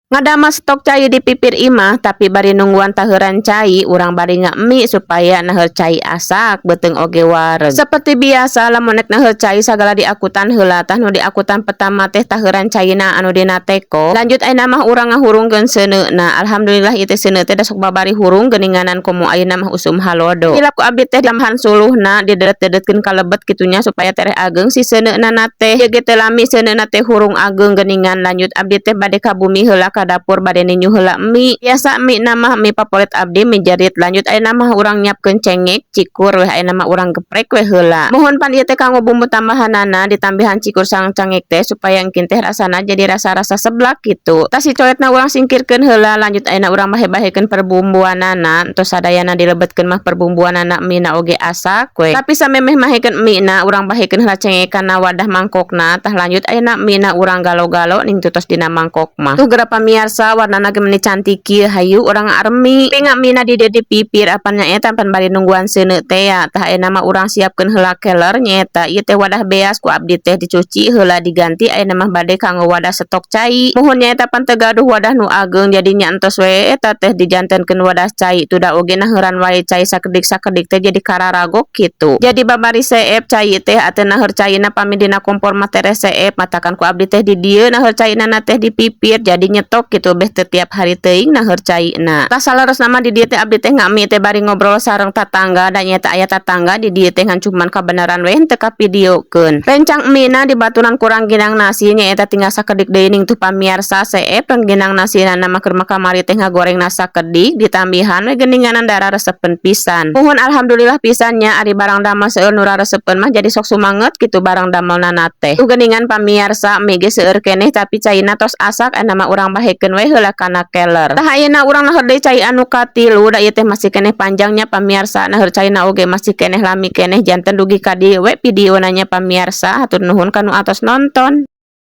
Ngadamel stok cai di pipir imah, tapi bari nungguan taheuran cai, urang bari ngamie supaya naheur cai asak, beuteung oge wareg. Seperti biasa, lamun nek naheur cai sagala diakutan heula. Tah, nu diakutan pertama teh taheuran caina anu dina teko. Lanjut ayeuna mah urang ngahurungkeun seuneuna. Alhamdulillah, ieu teh seuneu teh da sok babari hurung geuninganan, komo ayeuna mah usum halodo. Hilap ku abdi teh tambahan suluhna, dideret-dedetkeun ka lebet kitunya supaya tereh ageng si seuneuna teh. Ieu ge teh lami seuneuna teh hurung ageng geuningan. Lanjut abdi teh bade ka bumi heula, ka dapur, bade ninyu heula mie. Biasa mie na mah mie favorit abdi mie jerit. Lanjut ayeuna mah urang nyiapkeun cengek, cikur weh, ayeuna mah urang geprek weh heula. Muhun, pan ieu teh kanggo bumbu tambahanana, ditambihan cikur sareng cengek teh supaya engkin teh rasana jadi rasa-rasa seblak gitu. Tah, si coetna urang singkirkeun heula. Lanjut ayeuna urang bahe-bahekeun perbumbuanana. Entos sadayana dilebetkeun mah perbumbuanana, mie na oge asak we. Tapi samemeh mahekeun mie na, urang bahekeun heula cengek kana wadah mangkokna. Tah, lanjut ayeuna mie na urang galo-galo ning tutos dina mangkok mah. Tuh geura pamiarsa, warnana ge meuni cantik kieu. Hayu urang ngaremi. Mie na di dieu di pipir apan nyaeta pan bari nungguan seuneu teh ya. Tah, ayeuna mah urang siapkeun heula keler, nyaeta ieu teh wadah beas, ku abdi teh dicuci heula, diganti ayeuna mah bade kanggo wadah stok cai. Muhun, nyaeta pan teu gaduh wadah nu ageng, jadinya entos we eta teh dijantenkeun wadah cai. Tuh da oge naheuran wae cai sakedik-sakedik teh jadi kararagok kitu. Jadi babari seep cai teh ateu naheur caina pami dina kompor mah tereh seep, matakan ku abdi teh di dieu naheur caina teh di pipir, jadi nyetok gitu beh teu tiap hari teuing naheur caina. Tah, saleresna mah di dieu teh abdi teh ngamie teh bari ngobrol sareng tatangga, da nyaeta aya tatangga di dieu teh, ngan cuman kabeneran we henteu kavideokeun. Rencang mie na dibaturan ku rangginang nasi, nyaeta tinggal sakedik deui ning. Tuh pamiarsa, seep rangginang nasina mah, keur kamari teh ngagoreng sakedik ditambihan we geuninganan, darah resepen pisan. Muhun, alhamdulillah pisannya, ari barang damel seueur nu raresepeun mah jadi sok sumanget gitu barang damelna teh. Tuh geuningan pamiarsa, mie ge seueur keneh tapi caina tos asak. Ayeuna mah urang bahekeun we heula kana keler. Tah, ayeuna urang naheur deui cai anu katilu, da ieu teh masih keneh panjangnya pamiarsa, naheur caina oge masih keneh lami keneh, janten dugi ka dieu we videona nya pamiarsa. Hatur nuhun kanu atos nonton.